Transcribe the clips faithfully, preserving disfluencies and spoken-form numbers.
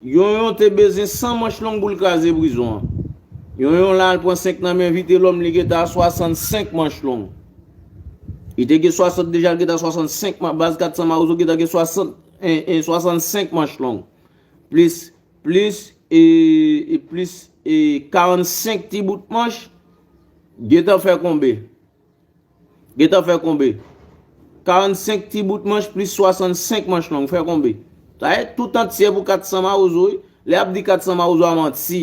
Yonyon te bezwen san manch long pou l kraze prizon an. Yonyon la al pran senk nan men Vitelòm, li gentan a swasannsenk manch long. Li te gen swasant deja, l gentan swasannsenk man-, baz kat san Mawozo gentan gen swasant, en, en, swasannsenk manch long. Plis, plis, e, e plis, e, karannsenk ti bout manch, gentan fè konbe? Gentan fè konbe? Karannsenk ti bout manch plis swasannsenk manch long, fè konbe? Sa e tout antye pou kat san Mawozo, wi. Lè y ap di kat san Mawozo a manti.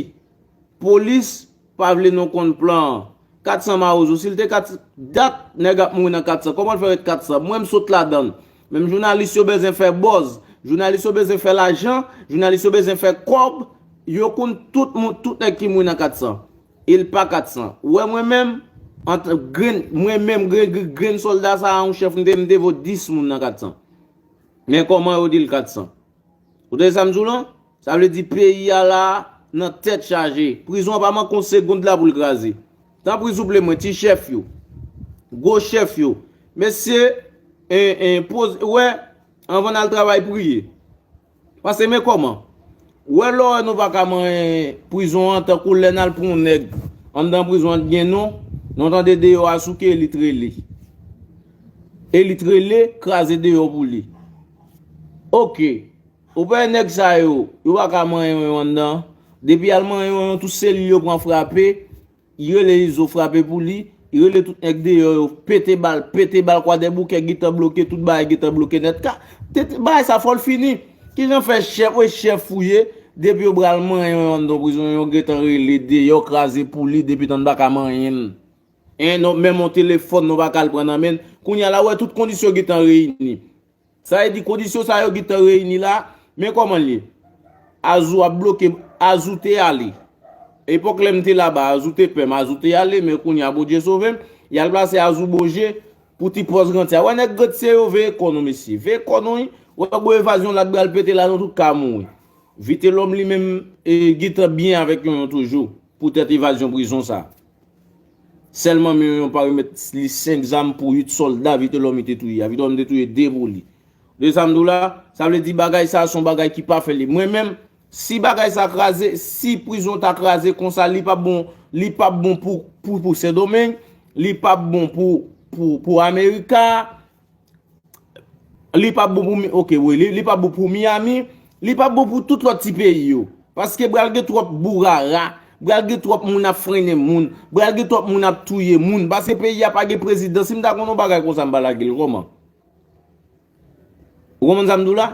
Polis pa vle nou konn plan an. Kat san Mawozo, si l te kat, dat nèg ap mouri nan kat san, kòman l fè ret kat san? Mwen, m sot ladan l. Menm jounalis yo bezwen fè buzz, jounalis yo bezwen fè lajan, jounalis yo bezwen fè kòb, yo konn tout moun, tout nèg ki mouri nan kat san. E l pa kat san. Ou wè mwen menm, ant grenn, mwen menm, grenn, grenn, grenn sòlda sa a, yon chèf, m te, m te vo dis moun nan kat san. Men kòman yo di l kat san? Ou tande sa m di w lan? Sa vle di peyi a la nan tèt chaje. Prizon an pa manke yon segond la pou l kraze. Tanpri souple mwen, ti chèf yo, gwo chèf yo, mesye, en, en, poz, wè, anvan n al travay, priye. Paske men kòman? Ou wè lè w wè nou pa ka manyen prizon an, tankou lè n al pran yon nèg anndan prizon an t gen non, nou tande deyò a souke, elit rele. Elit rele, kraze deyò pou li. Oke. Ou pa wè nèg sa yo, yo pa ka manyen yon anndan. Depi y al manyen yon, tout selil yo pran frape, li rele Izo frape pou li, li rele tout nèg deyò yo, pete bal, pete bal, Kwadèboukè gentan bloke, tout bagay gentan bloke nèt. Ka, te, te, bagay sa fò l fini. Kijan fè chèf, wi chèf ou ye, depi yo pral manyen yon anndan prizon, yo gentan rele deyò, kraze pou li, depi tan n pa ka manyen l. En, non, menm yon telefòn, nou pa ka al pran nan men l. Kounye a la, w wè tout kondisyon gentan reyini. Sa vle di kondisyon sa yo gentan reyini la, men kòman l ye? Azou ap bloke, Azou te ale. Epòk lè m te laba, Azou te pè m, Azou te ale, men kounye a Bondye sove m, y al plase Azou Boje pou ti pòz rantye a. Wè nèg rantye yo veye kò nou mesye, veye kò nou wi, wè gwo evazyon la t pral pete la nou tout ka mouri. Vitelòm li menm, e, gentan byen avèk Yonyon toujou, poutèt evazyon prizon sa. Sèlman men Yonyon pa remèt li senk zam pou uit sòlda Vitelòm te touye a. Vitelòm te touye de pou li. De sa m di w la, sa vle di bagay sa a se yon bagay ki pa fè li. Mwen menm, si bagay sa kraze, si prizon ta kraze konsa, li p ap bon, li p ap bon pou, pou, pou Sendomeng, li p ap bon pou, pou, pou Amerika, li p ap bon pou Mi-, oke, wi, li, li p ap bon pou Miami, li p ap bon pou tout lòt ti peyi yo. Paske pral gen twòp bourara, pral gen twòp moun ap frennen moun, pral gen twòp moun ap touye moun. Paske peyi a pa gen prezidan. Si m ta konn yon bagay konsa, m pa lage l kòman? Ou konprann sa m di w la?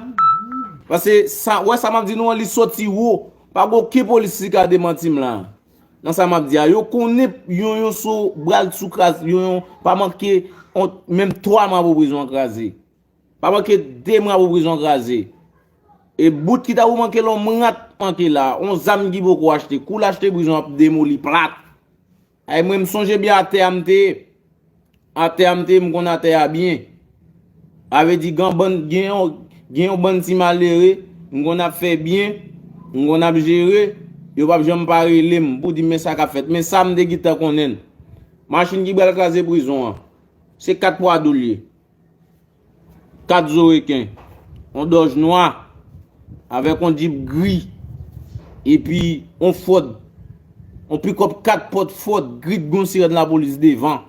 Paske sa, wè sa m ap di nou an, li soti wo. Pa gen okenn polis ki ka demanti m la. Nan sa m ap di a, yo konnen Yonyon sou, pral sou kraz, Yonyon pa manke on, menm twa mwa pou prizon an kraze. Pa manke de mwa pou prizon an kraze. E bout ki ta pou manke la, on mrat manke la, on zam ki poko achte. Kou l achte prizon ap demoli plat. Ay mwen m sonje byen atè a m te ye. Atè a m te ye, m konn atè a byen. Sa vle di gen bann, gen yon, gen yon bann ti malere, m konn ap fè byen, m konn ap jere, yo p ap janm pa rele m pou di m men sa k ap fèt. Men sa m te gentan konnen l. Machin ki pral kraze prizon an, se kat pwa dou l ye. Kat zo reken, on Dodge nwa, avèk on Jeep gri, epi on Ford, on pikòp kat pòt Ford gri k gen yon sirèn lapolis devan.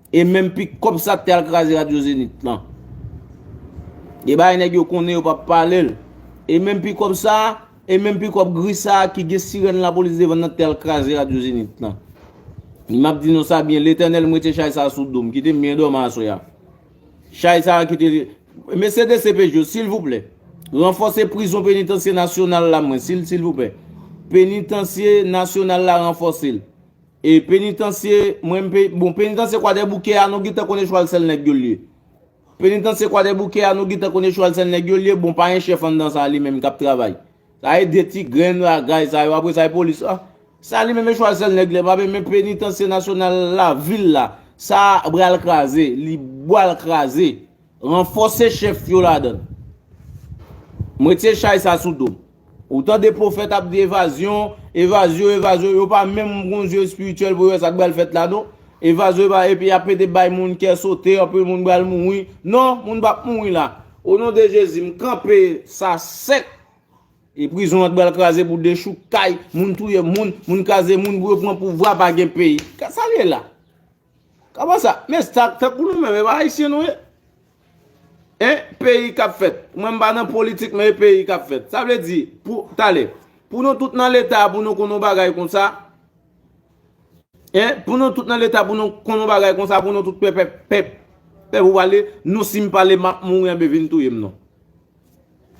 E menm pikòp sa te al kraze Radyo Zenith lan. E bagay nèg yo konnen yo p ap pale l. E menm pikòp sa, e menm pikòp gri sa ki gen sirèn lapolis devan nan te al kraze Radyo Zenith lan. M ap di nou sa byen, Letènèl m rete chay sa sou do m, kite m byen dòmi aswè a. Chay sa a kite. Mesye D C P J yo, silvouplè, ranfòse prizon penitansye nasyonal la mwen, sil, silvouplè. Penitansye nasyonal la, ranfòse l. E penitansye, mwen, m pe-, bon, penitansye Kwadèboukè a, nou gentan konnen chwal sèl nèg yo l ye. Penitansye Kwadèboukè a, nou gentan konnen chwal sèl nèg yo l ye. Bon, pa gen chèf anndan sa li menm k ap travay. Sa e de ti grenn bagay sa yo. Apre sa, e polis la. Sa li menm e chwal sèl nèg li, pa men penitansye nasyonal la, vil la. Sa pral kraze, li pral kraze. Ranfòse chèf yo ladan l. M retire chay sa sou do m. Ou tande pwofèt ap di evazyon, evazyon, evazyon, yo pa menm gon zye espirityèl pou yo wè sa k pral fèt la non. Evazyon, eva-, epi y ap pede bay moun kè sote, anpil moun pral mouri. Non, moun p ap mouri la. O non de Jezi, m kanpe sa sèk. E prizon an t pral kraze pou dechouk kay, moun touye moun, moun kraze moun pou yo pran pouvwa, pa gen peyi. Ka sa l ye la? Kòman sa? Men sa tankou nou menm, e pa ayisyen nou ye. En, peyi k ap fèt. Mwen m pa nan politik, men e peyi k ap fèt. Sa vle di, pou, talè, pou nou tout nan leta, pou nou konn yon bagay konsa, en, pou nou tout nan leta, pou nou konn yon bagay konsa, pou nou tout pèp, pèp, pèp, pèp, ou pale, non si m pale, m ap mouri, anben vin touye m non.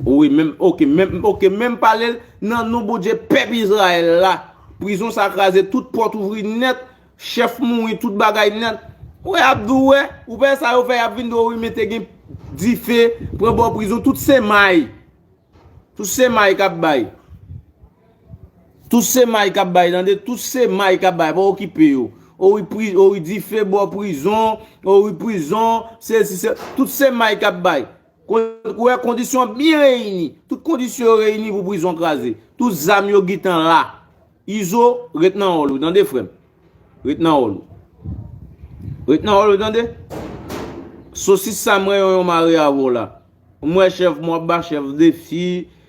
Wi, menm, oke, menm, oke, menm pale l nan non Bondye pèp Izrayèl la. Prizon sa kraze, tout pòt ouvri nèt, chèf mouri, tout bagay nèt. Ou wè, y ap di w, wè, ou wè sa yo fè, y ap vin di w, wi, mete gen dife, pran bò prizon, tout se may. Tout se may k ap bay. Tout se may k ap bay, tande, tout se may k ap bay, pa okipe yo. O wi, pri, o wi, dife bò prizon, o wi, prizon, se, se, se, tout se may k ap bay. Kon-, ou wè kondisyon an byen reyini. Tout kondisyon yo reyini pou prizon kraze. Tout zam yo gentan la. Izo, ret nan wòl ou, tande, frè m. Ret nan wòl ou. Ret nan wòl ou, tande. Sosis sa mwen yon, yon mare avè w la. M wè chèf, mwen w ap ba chèf defi,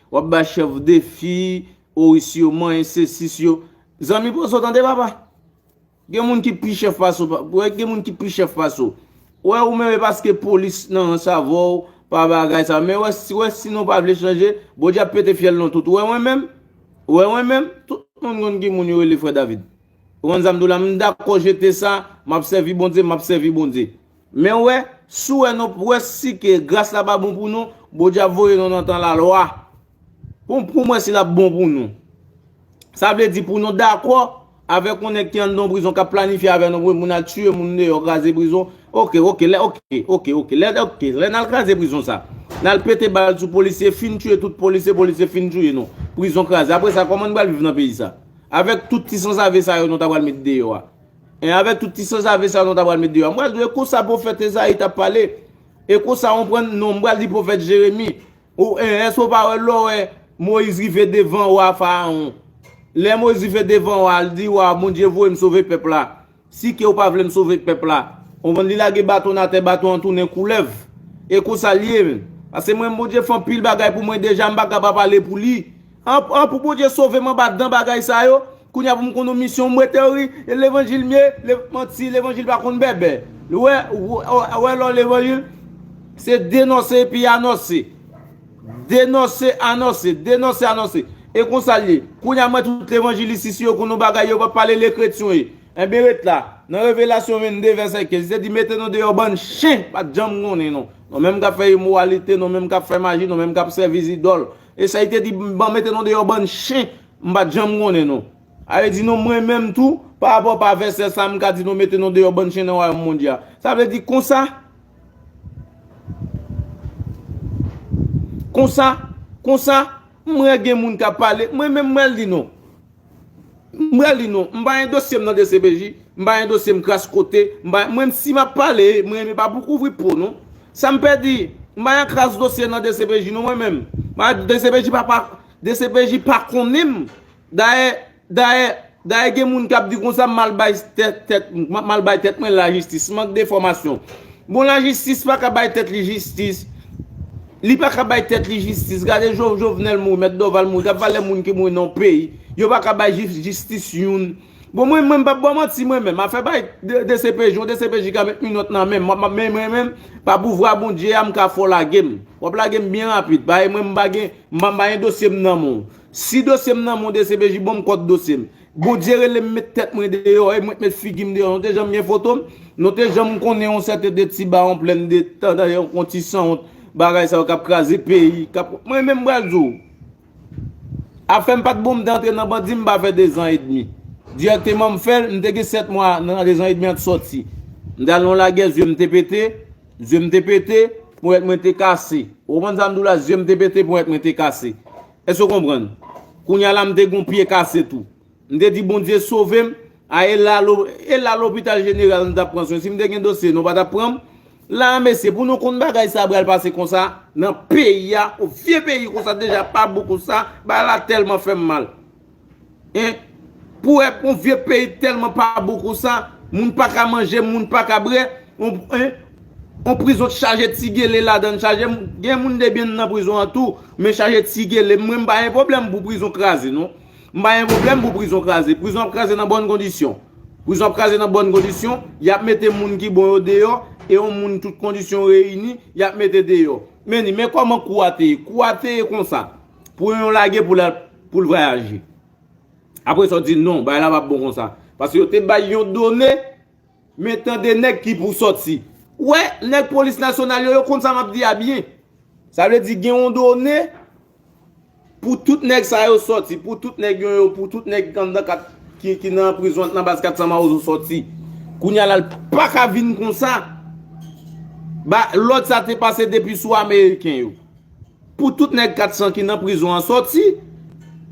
w ap ba chèf defi, o isi yo manyen, sesi yo. Zanmi pozo, tande, papa. Gen moun ki pi chèf pase w, pa, wè, gen moun ki pi chèf pase w. Wè, ou menm, e paske polis nan rans avè w, pa bagay sa. Men wè, si, wè, si nou pa vle chanje, Bondye ap pete fyèl nou tout. Ou wè, mwen menm, ou wè, mwen menm, tout moun konn ki moun yo rele frè David. Ou konn sa m di w la, m dakò jete sa, m ap sèvi Bondye, m ap sèvi Bondye. Men wè, si w wè nou, wè si ke gras la pa bon pou nou, Bondye ap voye nou nan tan lalwa. Pou, pou m wè si l ap bon pou nou. Sa vle di pou nou dakò avèk yon nèg ki anndan yon prizon k ap planifye avè nou pou moun al tiye moun deyò, kraze prizon. Oke, oke, lè, oke, oke, oke, lè, oke, lè n al kraze prizon sa. N al pete bal sou polisye, fin tiye tout polisye, polisye fin tiye nou. Prizon kraze. Apre sa, kòman n pral viv nan peyi sa? Avèk tout ti sansave sa yo nou ta pral met deyò a. E avèk tout ti sansave sa yo nou ta pral met deyò a. M pral di w, e konsa pwofèt Ezayi t ap pale. E konsa w konprann, non, m pral di pwofèt Jeremi. Ou, e, èske w pa wè lè w wè Moyiz rive devan wa Farawon? Lè Moyiz rive devan wa, l di, wa, Bondye voye m sove pèp la. Si ke w pa vle m sove pèp la. Ou konprann, li lage baton atè, baton an tounen koulèv. E konsa l ye, men. Paske mwen, Bondye fè anpil bagay pou mwen deja, m pa ka pa pale pou li. An, an pou Bondye sove m anba dan bagay sa yo, kounye a pou m konn yon misyon, m rete ri, e levanjil m ye, le, manti, levanjil pa konn bèbè. Ou wè, ou, ou, ou wè lò levanjil, se denonse epi anonse. Denonse, anonse, denonse, anonse. E konsa l ye. Kounye a, mwen, tout levanjilis isi yo konn yon bagay, yo pa pale lekretyon ye. Enben, ret la. Nan Revelasyon vennde, vèsè kenz, li te di, mete nou deyò, bann chen, pa t janm konnen nou. Nou menm k ap fè imoralite, nou menm k ap fè maji, nou menm k ap sèvi zidòl. E sa, li te di, ban, mete nou deyò, bann chen, m pa t janm konnen nou. A vle di nou, mwen menm tou, pa rapò pa vèsè sa, m ka di nou, mete nou deyò, bann chen nan wayòm Bondye a. Sa vle di konsa, konsa, konsa, m wè gen moun k ap pale, mwen menm, m pral di nou. M pral di nou, m pa gen dosye m nan D C P J, m pa gen dosye m kras kote, m pa, mwen, si m ap pale, mwen, m pa pou kouvri po, non. Sa m pèdi, m pa gen kras dosye nan D C P J, non, mwen menm. M pa, D C P J pa, pa, D C P J pa konnen m. Dayè, dayè, dayè, gen moun k ap di konsa, m mal bay tèt, tèt, m mal bay tèt mwen lajistis, mank de fòmasyon. Bon, lajistis pa ka bay tèt li jistis. Li pa ka bay tèt li jistis. Gade Jo-, Jovenel mouri, Mèt Dorval mouri, gad valè moun ki mouri nan yon peyi. Yo pa ka bay jis-, jistis youn. Bon, mwen, mwen, m p ap ba w manti, mwen menm. Afè bay D-, D C P J, yon D C P J ka met minòt nan men m. M ap, men mwen menm, pa pouvwa Bondye a, m ka fè w lage m. W ap lage m byen rapid. Paske mwen, m pa gen, m pa, m pa gen dosye m nan men w. Si dosye m nan men w, D C P J, ban m kòd dosye m. Bondye rele m met tèt mwen deyò, e mwen t met figi m deyò. Nou te janm gen foto m? Nou te janm konnen yon sèten de ti bawon plenn de tan, yon ti sanwont, bagay sa yo k ap kraze peyi, k ap, mwen menm m pral di w. Afè m pa t bon, m te antre nan bandi, m pa fè dezan edmi. Dirèkteman m fè l, m te gen sèt mwa nan dezan edmi an t sòti. M t al nan yon lagè, zye m te pete, zye m te pete, ponyèt mwen te kase. Ou konprann sa m di w la, zye m te pete, ponyèt mwen te kase. Èske w konprann? Kounye a la, m te gen yon pye kase tou. M te di Bondye sove m. A, e la lo-, e la lopital jeneral nou t ap pran swen. Si m te gen dosye, nou pa t ap pran m. La, mesye, pou nou konn bagay sa pral pase konsa nan peyi a, yon vye peyi konsa deja pa bon konsa, bagay la tèlman fè m mal. Hein? Pou wè yon vye peyi tèlman pa bon konsa, moun pa ka manje, moun pa ka bwè, yon, hein? On prizon chaje ti gele ladan l, chaje, gen moun debyen nan prizon an tou, men chaje ti gele. Mwen, m pa gen pwoblèm pou prizon kraze, non. M pa gen pwoblèm pou prizon kraze. Prizon ap kraze nan bòn kondisyon. Prizon ap kraze nan bòn kondisyon, y ap mete moun ki bon yo deyò, e yon moun tout kondisyon reyini, y ap mete deyò. Men ni, men kòman kou a te ye? Kou a te ye konsa. Pou yon lage pou l al, pou l vwayaje. Apre sa, w di non, bagay la p ap bon konsa. Paske yo te bay yon done, men tande nèg ki pou sòti. Wè, nèg polis nasyonal yo, yo konn sa m ap di a byen. Sa vle di gen yon done pou tout nèg sa yo sòti, pou tout nèg yo, yo, pou tout nèg anndan kat ki, ki nan prizon nan baz kat san Mawozo sòti. Kounye a la, l pa ka vin konsa. Ba, lòd sa te pase depi sou Ameriken yo. Pou tout nèg kat san ki nan prizon an sòti,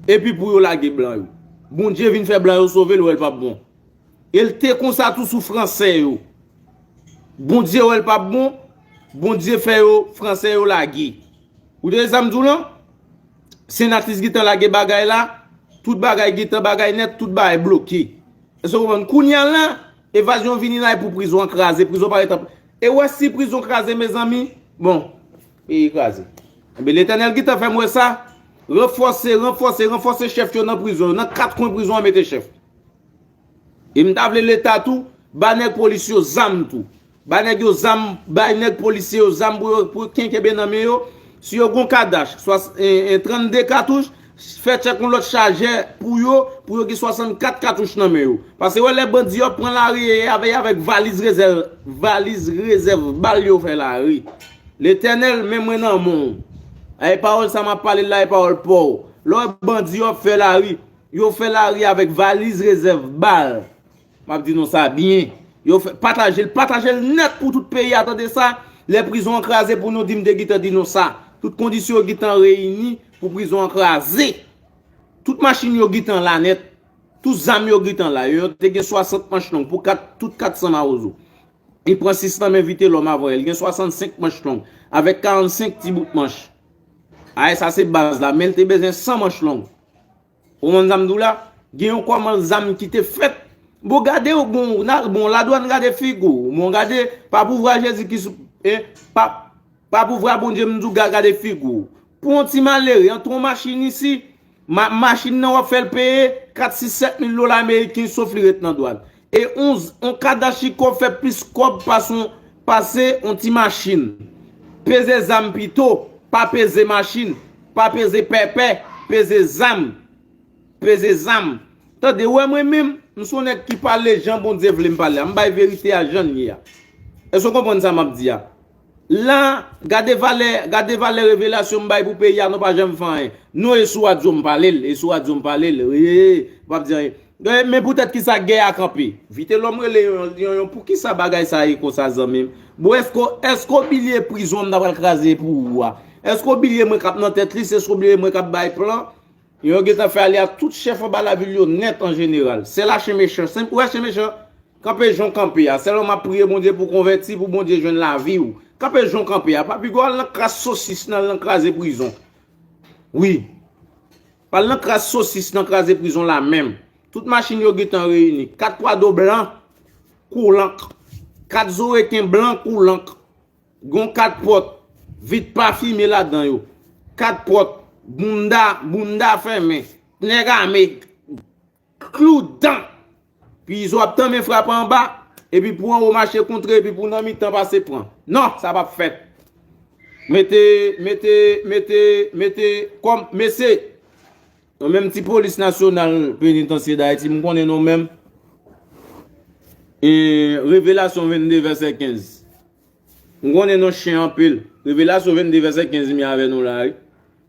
epi pou yo lage blan yo. Bondye vin fè blan yo sove l, wè l p ap bon. E l te konsa tou sou Franse yo. Bondye wè l p ap bon, Bondye fè yo, Franse yo lage. Ou tande sa m di w lan? Senatis gentan lage bagay la, tout bagay gentan bagay nèt, tout bagay bloke. Èske w konprann? Kounye a la, evazyon vini la, e pou prizon an kraze, prizon pa ret an. E w wè si prizon kraze, mezanmi, bon, peyi kraze. Enben, Letènèl gentan fè m wè sa. Ranfòse, ranfòse, ranfòse chèf yo nan prizon yo. Nan kat kwen prizon an, mete chèf. E m ta vle Leta tou, ba nèg polis yo zam tou. Ba nèg yo zam, bay nèg polisye yo zam pou yo, pou yo kenkenbe nan men yo. Si yo gon kadach, swa, e, e, trannde katouch, fè tchèk yon lòt chajè pou yo, pou yo gen swasannkat katouch nan men yo. Paske wè lè bandi yo ap pran lari e avè, avèk valiz rezèv, valiz rezèv bal yo fè lari. Letènèl, men mwen nan men w. E pawòl sa m ap pale l la, e pawòl pa w. Lè w wè bandi yo ap fè lari, yo fè lari avèk valiz rezèv bal. M ap di nou sa byen. Yo fè, pataje l, pataje l nèt pou tout peyi a tande sa. Lè prizon an kraze pou nou di m te gentan di nou sa. Tout kondisyon yo gentan reyini pou prizon an kraze. Tout machin yo gentan la nèt. Tout zam yo gentan la. Yo te gen swasant manch long pou kat, tout kat san Mawozo. Li pran sis nan men Vitelòm avan. Li gen swasannsenk manch long. Avèk karannsenk ti bout manch. Ay, sa se baz la. Men l te bezwen san manch long. Ou konprann sa m di w la? Gen yon kòmann zam ki te fèt. Bon, gade w, bon, na, bon, ladwàn gade figi w. Bon, gade, pa pou vwa Jezi ki sou, e, pa, pa pou vwa Bondye m di w ga-, gade figi w. Pou yon ti malere, antre yon machin isi, ma, machin nan w ap fè l peye kat, sis, sèt mil dola ameriken, sof li ret nan dwàn. E on, on kadach ki kò fè plis kòb pase on, pase on ti machin. Peze zam pito, pa peze machin, pa peze pèpè, peze zam. Peze zam. Tande, wè mwen menm, m se on nèg ki pale jan Bondye vle m pale a. M bay verite a jan l ye a. Èske w konprann sa m ap di a? La, gade valè, gade valè revelasyon m bay pou peyi a, nou pa janm fè anyen. Non, e sou radyo m pale l, e sou radyo m pale l. Wi, w ap di anyen. E, men poutèt ki sa gè a kanpe? Vitelòm rele yon, yon, yon, poukisa bagay sa ye konsa, zanmi m? Bon, èske, èske w bliye prizon m ta pral kraze pou ou a? Èske w bliye mwen k ap nan tèt li? Èske w bliye mwen k ap bay plan? Yo gentan fè ale a tout chèf anba lavil yo nèt an jeneral. Sèl a Chen Mechan. Senp, ou wè Chen Mechan? Kanpe jan w kanpe a. Sèlman m ap priye Bondye pou w konvèti, pou Bondye jwenn lavi w. Kanpe jan w kanpe a. Pa piga w al nan kras sosis nan, al nan kraze prizon. Wi. Pa al nan kras sosis nan kraze prizon la menm. Tout machin yo gentan reyini. Kat kwado blan, kou lank. Kat zoreken blan, kou lank. Gon kat pòt, vit pafime ladan yo. Kat pòt, bounda, bounda fèmen. Nèg ame, klou dan. Pi izo ap tanmen frape anba, epi pou anwo mache kontre, epi pou nan mitan pase pran. Non, sa p ap fèt. Mete, mete, mete, mete, kòm, mesye, nou menm ti polis nasyonal penitansye Dayiti, m konnen nou menm. E, Revelasyon vennde vèsè kenz. M konnen nou chen anpil. Revelasyon vennde vèsè kenz mi avè nou la, wi.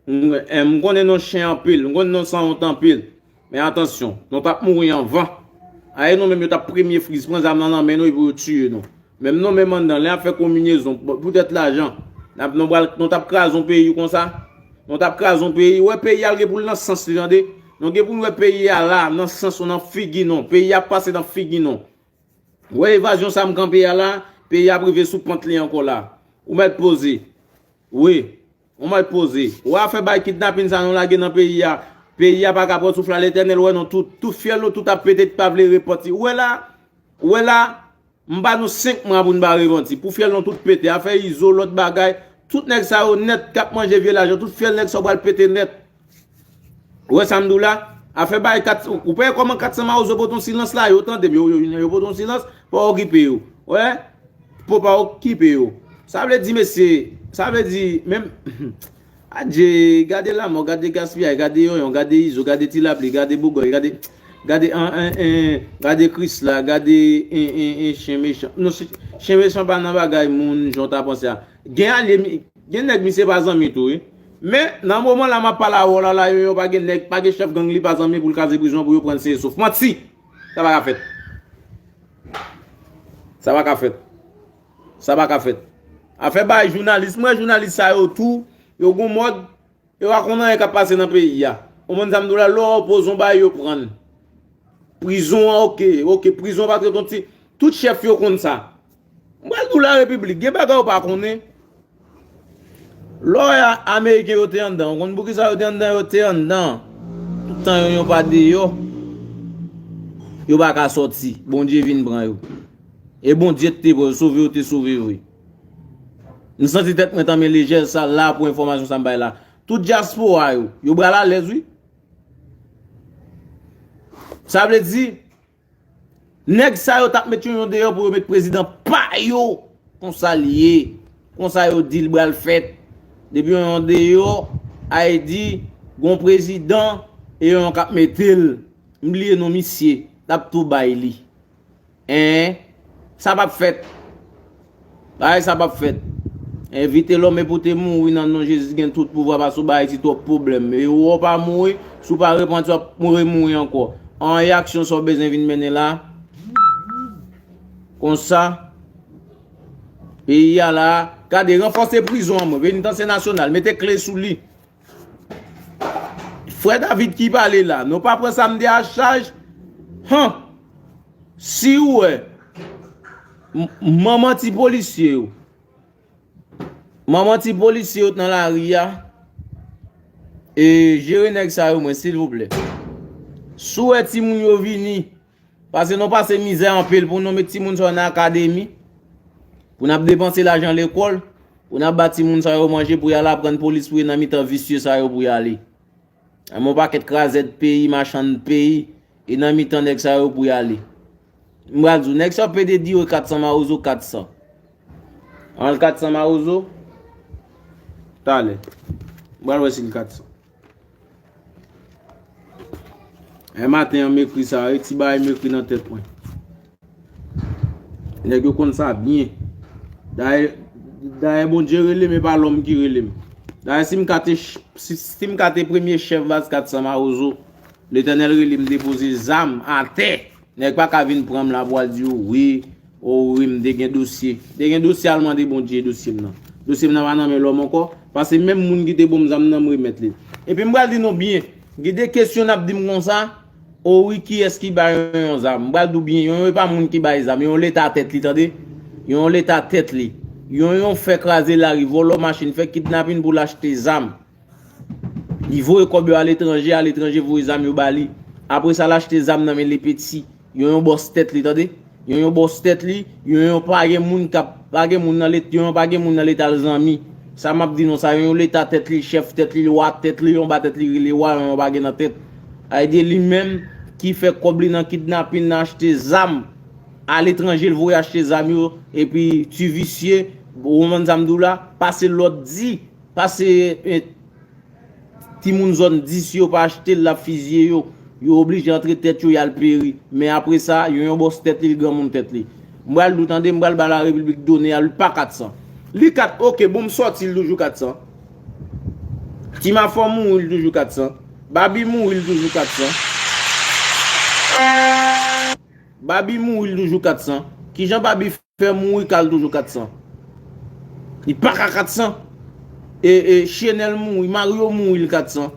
M, e, m konnen nou chen anpil. M konnen nou sanwont anpil. Men atansyon, nou t ap mouri anvan. Aye nou menm yo t ap premye friz pran zam nan nan men nou epi yo tiye nou. Menm nou menm anndan, lè y ap fè konbinyezon, pou, poutèt lajan, n ap, nou pral, nou t ap kraze yon peyi konsa. Nou t ap kraze yon peyi. Wè peyi a l gen pou l nan sans li, tande. Nou gen pou n wè peyi a la, nan sans nou, nan figi nou. Peyi a ap pase nan figi nou. Wè evazyon sa m kanpe a la, peyi a ap rive sou pant li ankò la. Ou mèt poze. Wi. Ou mèt poze. Ou afè bay kidnapin sa nou lage nan peyi a. Peyi a pa ka pran souf la, Letènèl wè nou tout. Tout fyèl nou tout ap pete, pa vle repanti. Ou wè la? Ou wè la? M ba nou senk mwa pou n ba repanti. Pou fyèl nou tout pete. Afè Izo, lòt bagay. Tout nèg sa yo nèt k ap manje vye lajan. Tout fyèl nèg sa yo pral pete nèt. Ou wè sa m di w la? Afè bay kat, ou pa wè kòman kat san mawozo pote yon silans la? Yo tande m, yo, yo, yo pote yon silans. Pa okipe yo. Ou wè? Po pa okipe yo. Sa vle di, mesye, sa vle di, menm, adje, gade lanmò, gade gaspiyay, gade yonyon, gade Izo, gade Ti Lapli, gade Bougòy, gade, gade, an, an, an, gade Krisla, gade, en, en, en, chen mechan. Non, chen, chen mechan pa nan bagay moun, jan w ta panse a. Gen alye, gen nèg misye pa zanmi tou, wi. Men, nan moman la, m ap pale avè w la, la, yonyon pa gen nèg, pa gen chèf gang li pa zanmi pou l kraze prizon pou yo pran l seye souf. Manti! Sa pa ka fèt. Sa pa ka fèt. Sa pa ka fèt. Afè bay jounalis, m wè jounalis sa yo tou, yo gon mòd, yo pa konn anyen k ap pase nan peyi a. Ou konprann sa m di w la, lè w opoze yon bagay, yo pran l. Prizon an, oke, oke, prizon an pa trete yon ti, tout chèf yo konn sa. M pral di w la repiblik, gen bagay ou pa konnen. Lè w wè a-, ameriken yo te anndan, ou konn poukisa yo te anndan, yo te anndan. Tout tan yo, yo pa deyò, yo pa ka sòti. Bondye vin pran yo. E Bondye te pran yo, sove yo te sove vre. M santi tèt mwen tanmen lejè sa la pou enfòmasyon sa m bay la. Tout dyaspora yo, yo pral alèz wi. Sa vle di, nèg sa yo t ap met yonyon deyò pou yo met prezidan pa yo. Konsa l ye. Konsa yo di l pral fèt. Depi yonyon deyò, Ayiti gon prezidan e yonyon k ap mete l. M bliye non misye. L ap tou bay li. En, sa p ap fèt. Bagay sa p ap fèt. Envite lòm e pou te mouri nan non Jezi gen tout pouvwa pase w ba Ayiti twòp pwoblèm. E ou wè w pa mouri, si w pa repanti w ap mouri, mouri ankò. An e aksyon sa w bezwen vin mennen la. Konsa, peyi a la, gade ranfòse prizon an mwen, penitansye nasyonal, mete kle sou li. Frè David ki pale la, nou pa pran sa m di a chaj. Han! Si w wè, m-, manman ti polisye yo, manman ti polisye yo t nan lari a, e jere nèg sa yo mwen, silvouplè. Si w wè timoun yo vini, paske nou pase mizè anpil pou nou met timoun sa yo nan akademi, pou n ap depanse lajan lekòl, pou n ap ba timoun sa yo manje pou y al aprann polis pou yo nan mitan visye sa yo pou y ale. Yon pakèt krazèd peyi, machann peyi, e nan mitan nèg sa yo pou y ale. M pral di w, nèg sa yo pede di yo kat san mawozo kat san. An l kat san mawozo? Talè. M pral wè si l kat san. E maten an m ekri sa, e ti bagay m ekri nan tèt mwen. Nèg yo konn sa byen. Dayè, dayè Bondye rele m, e pa lòm ki rele m. Dayè si m ka te ch-, si, si m ka te premye chèf baz kat san mawozo, Letènèl rele m depoze zam atè. Nèg pa ka vin pran m la pou al di w wi, o wi, m te gen dosye. M te gen dosye al mande Bondye dosye m nan. Dosye m nan pa nan men lòm ankò, paske menm moun ki te ban m zam nan m remèt li. Epi m pral di nou byen, gen de kesyon n ap di m konsa, o wi, kiyès ki bay yonyon zam? M pral di w byen, yonyon e pa moun ki bay zam, yonyon leta tèt li, tande? Yonyon leta tèt li. Yonyon fè kraze lari, vòlò machin, fè kidnapin pou l achte zam. Li voye kòb yo aletranje, aletranje voye zam yo ba li. Apre sa, l achte zam nan men Lepeti. Yonyon bòs tèt li, tande? Yonyon bòs tèt li, yonyon pa gen moun k ap, pa gen moun nan let-, yonyon pa gen moun nan leta l zanmi. Sa m ap di nou sa, yonyon leta tèt li, chèf tèt li, lwa tèt li, yonyon ba tèt li rele wa, yonyon pa gen nan tèt. Sa vle di li menm ki fè kòb li nan kidnapin, nan achte zam. Aletranje l voye achte zam yo, epi ti visye, ou konprann sa m di w la, pase lòd di, pase, eh, timoun zòn di si yo pa achte l, l ap fizye yo. Yo oblije antre tèt yo, y al peri. Men apre sa, yonyon bòs tèt li, l granmoun tèt li. M pral di w tande, m pral ba larepiblik done a, li pa kat san. Li kat, oke, bon, m sòti, l toujou kat san. Ti Mafò mouri, l toujou kat san. Babi mouri, l toujou kat san. Babi mouri, l toujou kat san. Kijan Babi fè mouri ka l toujou kat san? Li pa ka kat san. E, e, Chenèl mouri, Mario mouri, l kat san.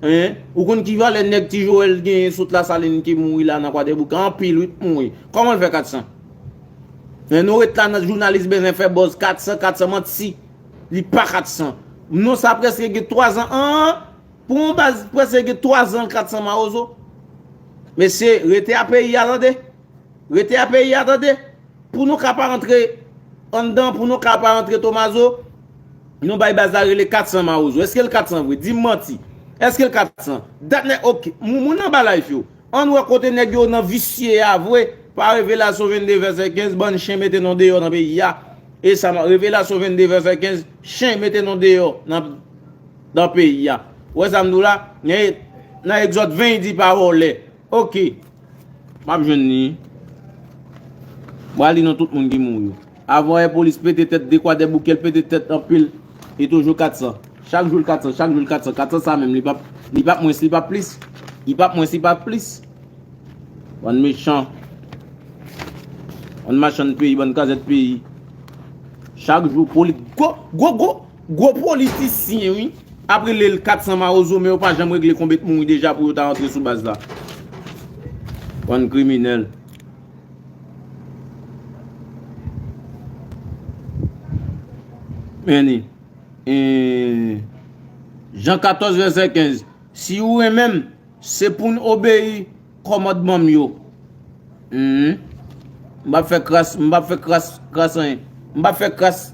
Hein? Ou konn ki valè nèg Ti Joel genyen sot Lasalin ki mouri la nan Kwadèboukè? Anpil, wi, k mouri. Kòman l fè kat san? Hein, nou ret la nan jounalis bezwen fè buzz kat san, kat san, manti. Li pa kat san. Non sa prèske gen twa zan. An, pou yon baz prèske gen twa zan kat san mawozo. Mesye, rete a peyi a, tande. Rete a peyi a, tande. Pou nou ka pa rantre anndan, pou nou ka pa rantre Tomazo, nou bay baz la rele kat san mawozo. Èske l kat san vre? Di m manti. Èske l kat san? Dat nèg, oke. Moun, moun anba live yo. Ann wè kote nèg yo nan visye a vre. Pa Revelasyon vennde vèsè kenz, bann chen mete nou deyò nan peyi a. E sa, Revelasyon vennde vèsè kenz, chen mete nou deyò nan, nan peyi a. Ou wè sa m di w la? Nan, nan Egzòd ven, li di pa vòlè. Oke. M ap jwenn li. Mwen li non tout moun ki mouri yo. Avan yè polis pete tèt, dekwa dèboukè l pete tèt anpil. Li toujou kat san. Chak jou l kat san, chak jou l kat san. Kat san sa menm, li p ap, li p ap mwens, li p ap plis. Li p ap mwens, li p ap plis. Bann mechan. Bann machann peyi, bann kazèt peyi. Chak jou, poli-, gwo, gwo, gwo, gwo politisyen, wi. Ap rele l kat san mawozo, men yo pa janm regle konbyen t mouri deja pou yo ta rantre sou baz la. Bann kriminèl. Men ni. E, Jan katòz vèsè kenz. Si ou renmen m, se pou n obeyi kòmandman m yo. Mhm. M p ap fè kras, m p ap fè kras, kras anyen. M p ap fè kras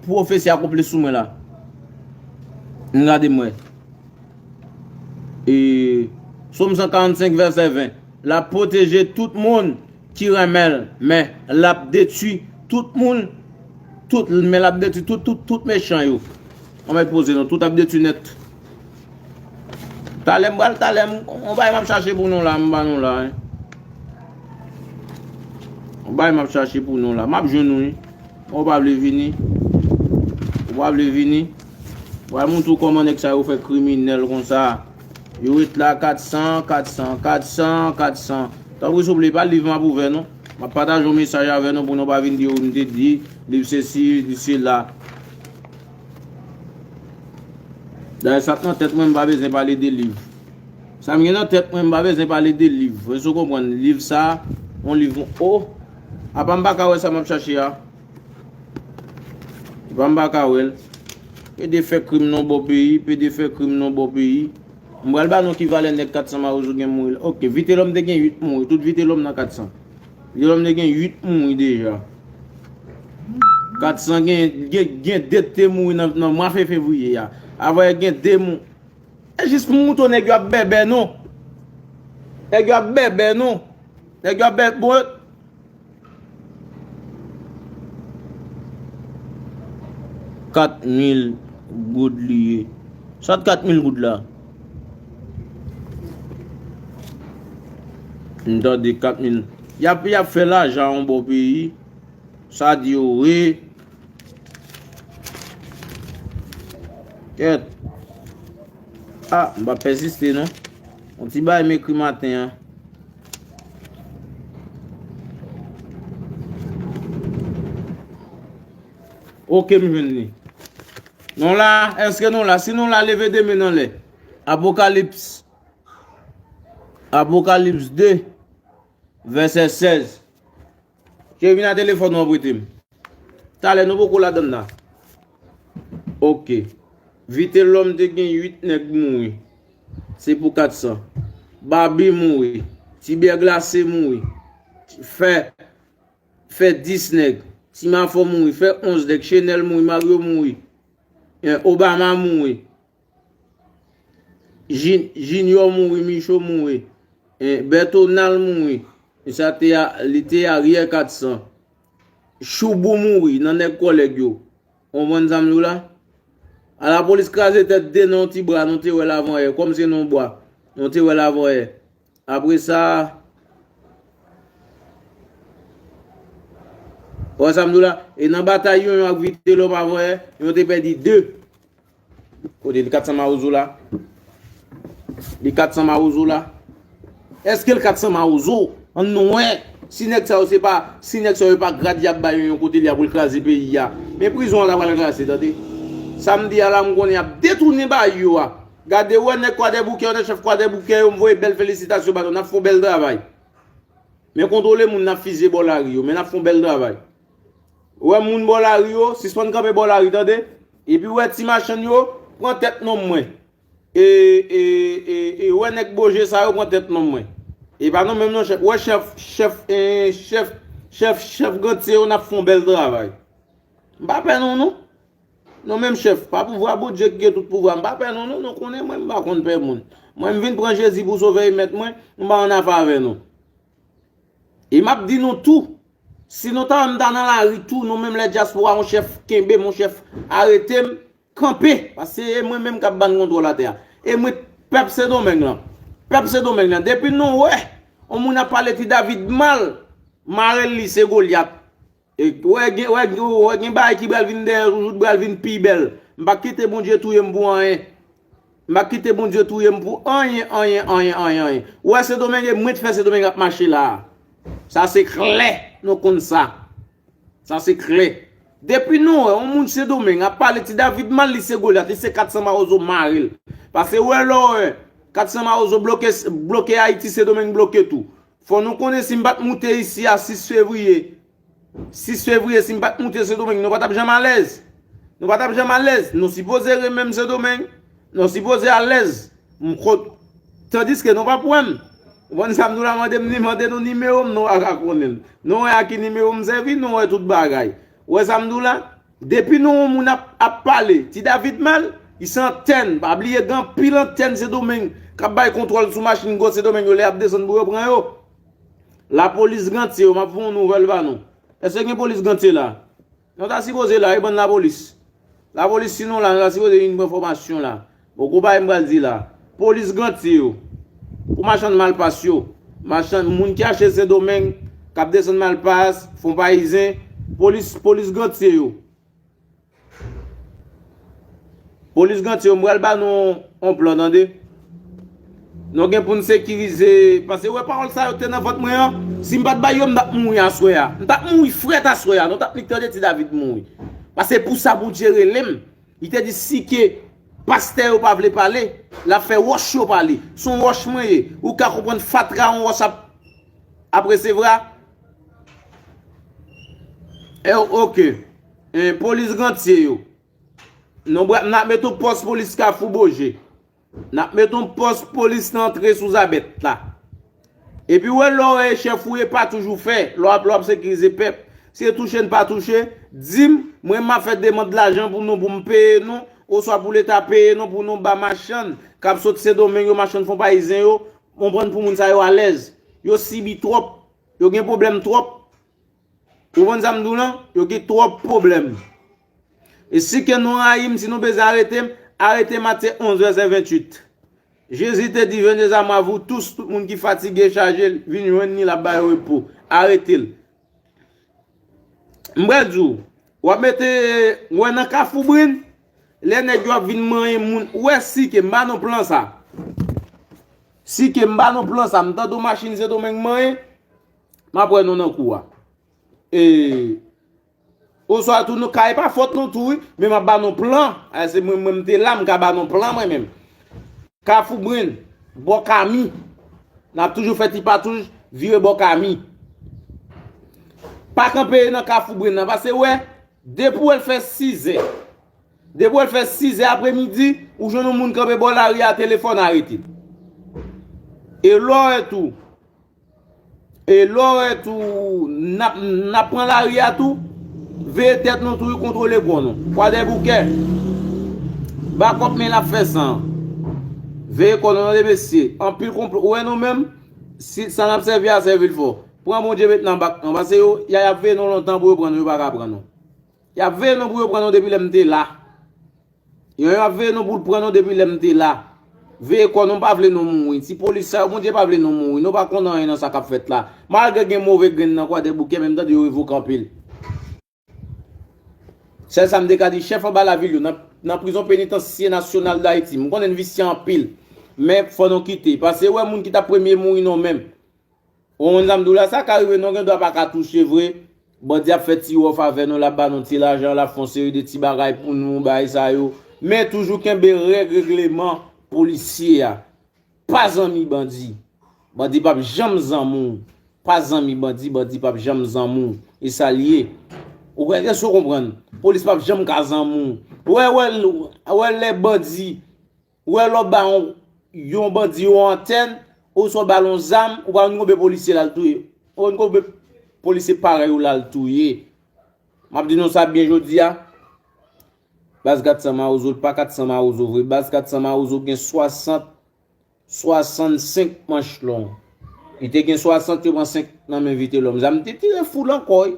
pwofesi akonpli sou mwen la. N gade m wè. E, Sòm san karannsenk vèsè ven. L ap pwoteje tout moun ki renmen l, men l ap detwi tout moun, tout, men l ap detwi tout, tout, tout mechan yo. Ann mèt poze non, tout ap detwi nèt. Talè m pral, talè m, yon bagay m ap chache pou nou la, m ba nou la, wi. Yon bagay m ap chache pou nou la, m ap jwenn nou, wi. Ou pa vle vini. Ou pa vle vini. Pral montre w kòman nèg sa yo fè kriminèl konsa. Yo ret la kat san, kat san, kat san, kat san. Tanpri souple, pa liv m ap ouvè non. M ap pataje yon mesaj avè nou pou nou pa vin di yo m te di, liv sesi, liv sela. Dayè sa k nan tèt mwen, m pa bezwen pale de liv. Sa m gen nan tèt mwen, m pa bezwen pale de liv. Èske w konprann? Liv sa, yon liv, o, apa m pa ka wè sa m ap chache a? Epa m pa ka wè l. Pede fè krim nan bò peyi, pede fè krim nan bò peyi. M pral ba nou ki valè nèg kat san mawozo gen mouri la. Oke, Vitelòm te gen uit mouri, tout Vitelòm nan kat san. Vitelòm te gen uit mouri deja. Kat san gen, gen, gen de te mouri nan, nan mwa fe-, fevriye a. Avè gen de mou-, e jis pou mouton nèg yo ap bèbè nou. Nèg yo ap bèbè nou. Nèg yo ap bèbè, bon, kat mil goud li ye. Sa t kat mil goud la? M tande kat mil. Y ap, y ap fè lajan yon bò peyi. Sa di yo wi. Kèt. Ah, m p ap pèsiste non. Yon ti bagay m ekri maten an. Oke, m jwenn li. Non la, èske nou la? Si nou la, leve de men n anlè. Apokalips. Apokalips de, vèsè sèz. Cheri, vin a telefòn ou an prete m. Talè, nou poko ladann la. Oke. Vitelòm te gen uit nèg mouri. Se pou kat san. Babi mouri. Ti Bè Glase mouri. Fè, fè dis nèg. Ti Mafò mouri. Fè onz nèg. Chenèl mouri. Mario mouri. Eh, Obama mouri. Jin-, Junior mouri. Micho mouri. Eh, Bètonal mouri. E sa te a, li te aryè kat san. Choubou mouri nan nèg kòlèg yo. Konprann sa m di w la? Alapolis kraze tèt de nan yon ti bwa, nou te wè l avan yè. Kòm se nan yon bwa, nou te wè l avan yè. Apre sa, wè sa m di w la? E nan batay yo, yon ak Vitelòm avan yè, yon te pèdi de. Kote li kat san mawozo la? Li kat san mawozo la? Èske l kat san mawozo? Ann nou wè. Si nèg sa yo se pa, si nèg sa yo e pa grad y ap ba yo yon kote li a pou l kraze peyi a. Men prizon an ta pral kraze, tande. Sa m di a la, m konnen y ap detounen bagay yo a. Gade, wè nèg Kwadèboukè yo, nèg chèf Kwadèboukè yo, m voye bèl felisitasyon ba nou. N ap fè yon bèl travay. Men kontwole moun n ap fizye bò lari yo, men n ap fè yon bèl travay. Wè moun bò lari yo, sispann kanpe bò lari, tande. Epi wè ti machann yo, pran tèt nonm mwen. E, e, e, e wè nèg boje sa yo, pran tèt nonm mwen. E pa nou menm non, chèf. Wè chèf, chèf, e, chèf, Chèf, chèf gantye yo, n ap fè yon bèl travay. M pa pè nou, non. Non, menm chèf, pa pouvwa Bondye ki gen tout pouvwa. M pa pè nou, non, nou konnen mwen, m pa konn pè moun. Mwen, m vin pran Jezi pou sovè e mèt mwen, m pa annafè avè nou. E m ap di nou tou, si nou ta wè m ta nan lari tou, nou menm lè dyaspora, yon chèf kenbe m, yon chèf arete m, kanpe, paske e mwen menm k ap ba n kontwòl atè a. E mwen, pèp Sendomeng lan, pèp Sendomeng lan, depi nou wè yon moun ap pale Ti David mal, mare l li se Golyat. E wè gen, wè, wè gen bagay ki pral vin dèyè toujou, pral vin pi bèl. M pa kite Bondye touye m pou anyen. M pa kite Bondye touye m pou anyen, anyen, anyen, anyen, anyen. Ou wè Sendomeng, e mwen t fè Sendomeng ap mache la a. Sa se klè, nou konn sa. Sa se klè. Depi nou wè yon moun Sendomeng ap pale Ti David mal, li se Golyat, li se kat san Mawozo mare l. Paske wè lè w wè kat san Mawozo bloke, bloke Ayiti, Sendomeng bloke tou. Fò nou konnen si m pa t moute isi a sis fevriye, sis fevriye, si m pa t moute Sendomeng, nou pa t ap janm alèz. Nou pa t ap janm alèz. Nou sipoze renmen Sendomeng. Nou sipoze alèz. M kot-, tandiske nou p ap wè m. Ou konn sa m di w la, mande m ni, mande nou nimewo m, nou pa ka konnen l. Nou wè a ki nimewo m sèvi, nou wè tout bagay. Ou wè sa m di w la? Depi nou wè yon moun ap, ap pale Ti David mal, li se antèn. Pa bliye gen anpil antèn Sendomeng k ap bay kontwòl sou machin gwo Sendomeng yo lè y ap desann pou yo pran yo. Lapolis Gantye yo, m ap voye yon nouvèl ba nou. Èske gen polis Gantye la? Nou ta sipoze la, wi, bann lapolis. Lapolis, si nou la, nou ta sipoze vin pran fòmasyon la. Bon, konpayi m pral di la. Polis Gantye yo. Pou machann malpas yo. Machann, moun ki achte Sendomeng, k ap desann malpas, Fon Payizen. Polis, polis Gantye yo. Polis Gantye yo, m pral ba nou yon plan, tande. Nou gen pou n sekirize, paske wè pawòl sa yo te nan vant mwen an, si m pa t bay yo, m t ap mouri aswè a. M t ap mouri frèt aswè a, nou t ap nik tande Ti David mouri. Paske pou sa Bondye rele m, li te di si ke pastè yo pa vle pale, l ap fè wòch yo pale. Se yon wòch mwen ye. Ou ka konprann fatra yon wòch ap, ap resevwa? E, oke. E, polis Gantye yo. Nou bra-, n ap met yon pòs polis Kafou Boje. N ap met yon pòs polis nan antre sou Zabèt la. Epi wè lè w wè e chèf ou ye pa toujou fè, lè w ap, lè w ap sekirize pèp. Si e touche n pa touche, di m, mwen m ap fè demann lajan pou nou, pou m peye nou, oswa pou Leta peye nou, pou nou ba machann k ap sot Sendomeng yo, machann Fon Payizen yo, konprann pou moun sa yo alèz. Yo sibi twòp, yo gen pwoblèm twòp. Ou konprann sa m di w lan? Yo gen twòp pwoblèm. E si ke nou rayi m, si nou bezwen arete m, arete m atè onz è, venntuit. Jezi te di, venez à moi, vous tous, tout moun ki fatige, chaje, vin jwenn li, l ap ba yo repo. Arete l. M pral di w, w ap mete, w wè nan Kafou Bren, lè nèg yo ap vin manyen moun, ou wè si ke m ba nou plan sa. Si ke m ba nou plan sa, m tande yon machin Sendomeng manyen, m ap wè nou nan kou a. E, oswa tou nou ka, e pa fòt nou tou, wi, men m ap ba nou plan. A, se mwen, mwen m te la, m ka ba nou plan, mwen menm. Kafou Bren, bò Kami. N ap toujou fè ti patouj, vire bò Kami. Pa kanpe nan Kafou Bren nan, paske wè, depi w wè l fè sizè, depi w wè l fè sizè apremidi, ou jwenn yon moun kanpe bò lari a, telefòn arete. E lè w wè tou, E lè w wè tou, n ap, n ap pran lari a tou, veye tèt nou tou, wi, kontwole kò nou. Kwadèboukè, bakòp men l ap fè san. Veye kò nou tande mesye. Anpil konplo. Ou wè nou menm, si sa n ap sèvi a, sèvi l fò. Pran Bondye met nan bak nan. Paske yo, y a, y ap veye nou lontan pou yo pran nou, yo pa ka pran nou. Y ap veye nou pou yo pran nou depi lè m te la. Yo, yo ap veye nou pou l pran nou depi lè m te la. Veye kò nou, m pa vle nou mouri. Ti polis sa yo, Bondye pa vle nou mouri. Nou pa konn anyen nan sa k ap fèt la. Malgre gen move grenn nan Kwadèboukè, men m tande yo revoke anpil. Sèl sa m te ka di, chèf anba lavil yo, nan, nan prizon penitansye nasyonal Dayiti, m konnen n visye anpil. Men fò nou kite. Paske wè moun ki t ap premye mouri non menm. Ou konn sa m di w la, sa ka rive, nou gen dwa pa ka touche vre. Bandi ap fè ti wòf avè nou, l ap ba nou ti lajan, l ap fè yon seri de ti bagay pou nou, bagay sa yo. Men toujou kenbe règ, regleman polisye a. Pa zanmi bandi. Bandi p ap janm zanmi w. Pa zanmi bandi, bandi p ap janm zanmi w. E sa l ye. Ou kwè, èske w konprann? Polis p ap janm ka zanmi w. Wè, wè, wè lè bandi Ou wè lè w ba yon, yon bandi yon antèn, oswa w ba l yon zam, ou pa konn konbe polisye l al touye. Ou konn konbe, polisye parèy ou la l touye. M ap di nou sa byen jodi a. Baz Gatsan Mawozo, l pa Gatsan Mawozo vre. Baz Gatsan Mawozo gen swasant, swasannsenk manch long. Li te gen swasant, yo pran senk nan men Vitelòm. Zam te tire foul ankò, wi.